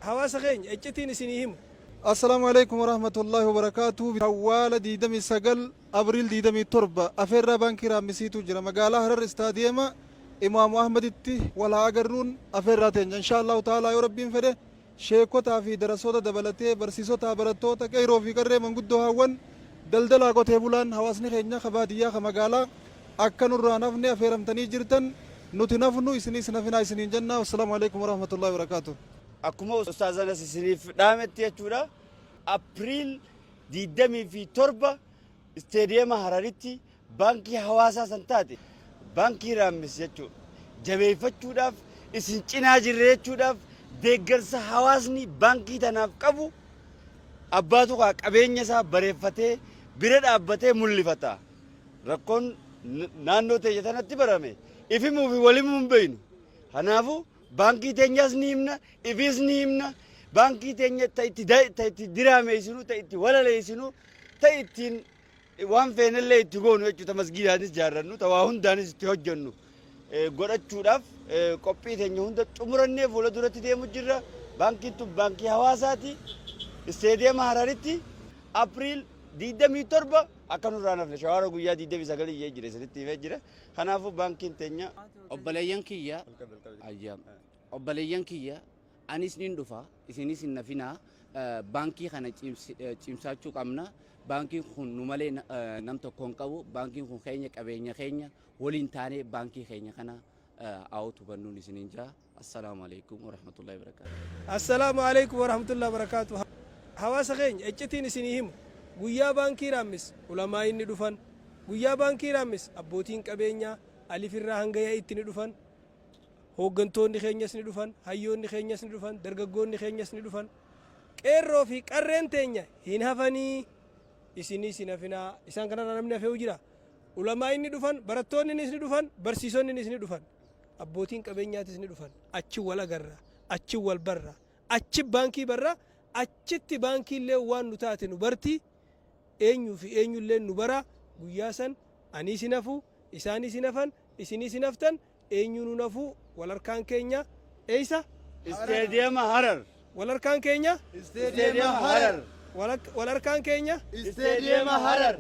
Hawaasa keenya iccitiin isinii himu. Assalaamu Aleykum Warahmatullaahi Wabarakaatuh Shawwaala 29 Abriil 27 Afeerraa Baankii Raammisiitu jira Magaalaa Harar Istaadiyeema Imaamu Ahmaditti wal haa agarruun afeerraa teenya Inshaa Allaahu Ta'aalaa yoo Rabbiin fedhe Sheekotaa fi darasoota dabalatee barsiisotaa barattoota qeyroo fi qarree manguddoo haawwan daldalaa qotee bulaan hawaasni keenya ka baadiyyaa ka magaalaa akka nurraa hin hafne afeeramtanii jirtan nuti hin hafnu isiniis hin hafinaa isiniin jenna Wassalaamu Aleykum Warahmatullaahi Wabarakaatuh. Akkuma Ustaaz Anas isiniif dhaametti jechuudha. April 27 Isteediyeema Hararitti baankii hawaasaa san taate baankii Raammis jechuudha. Jabeeffachuudhaaf isin cinaa jirra jechuudhaaf deeggarsa hawaasni baankii tanaaf qabu abbaatu kaa qabeenya isaa bareeffatee bira dhaabbatee mul'ifata. Rakkoon naannoo teenya tanatti barame ifimuu fi walimuu hin beeynu. Kanaafuu Baankii teenyas ni himna, ifiis ni himna. Baankii teenya ta itti ta itti diraameessinu, ta itti walaleessinu, ta ittiin waan feenellee itti goonu jechuudha. Ta masgiidaanis jaarrannu, ta waa hundaanis itti hojjennu godhachuudhaaf qophii teenya hunda xumurannee fuula duratti deemu jirra. Baankiin tun baankii hawaasaati. Isteediyeema Hararitti April 27 akka nurraa hin hafne shawaara guyyaa 29 iyyee jira isinitti himee jira. Kanaafuu baankiin teenya Obboleeyyan kiyya ayya obboleeyyan kiyya anis nin dhufa isinis hin nafinaa baankii kana cimsaachuu qabna baankiin kun nu malee nam tokko hin qabu baankiin kun keenya qabeenya keenya waliin taanee baankii keenya kana haa utubannuun isiniin jaa assalaamu alaikum warahmatullahi wabarakaatu. Assalaamu Aleykum Warahmatullahi Wabarakaatuh Hawaasa keenya iccitiin isinii himu guyyaa baankii raammis ulamaa'iin ni dhufan guyyaa baankii raammis abbootiin qabeenyaa alif irraa hanga ya'iitti ni dhufan hooggantoonni keenyas ni dhufan hayyoonni keenyas ni dhufan dargaggoonni keenyas ni dhufan qeerroo fi qarreen teenya hin hafanii isiniis hin hafinaa isaan kanarraa namni hafeehu jira ulamaa'iin ni dhufan barattoonninis ni dhufan barsiisonninis ni dhufan Abbootiin qabeenyaatis ni dhufan. Achi wal agarra. Achi wal barra. Achi baankii barra. Achitti baankiilleen waan nu taate nu barti. Eenyuu fi eenyulleen nu bara. Guyyaa san aniis hin hafu, isaaniis hin hafan, isiniis hin haftan, eenyuunuu hin hafu. Wal harkaan keenya eessa? Isteediyama Harar. Wal harkaan keenya? Isteediyama Harar. Wal harkaan keenya? Isteediyama Harar.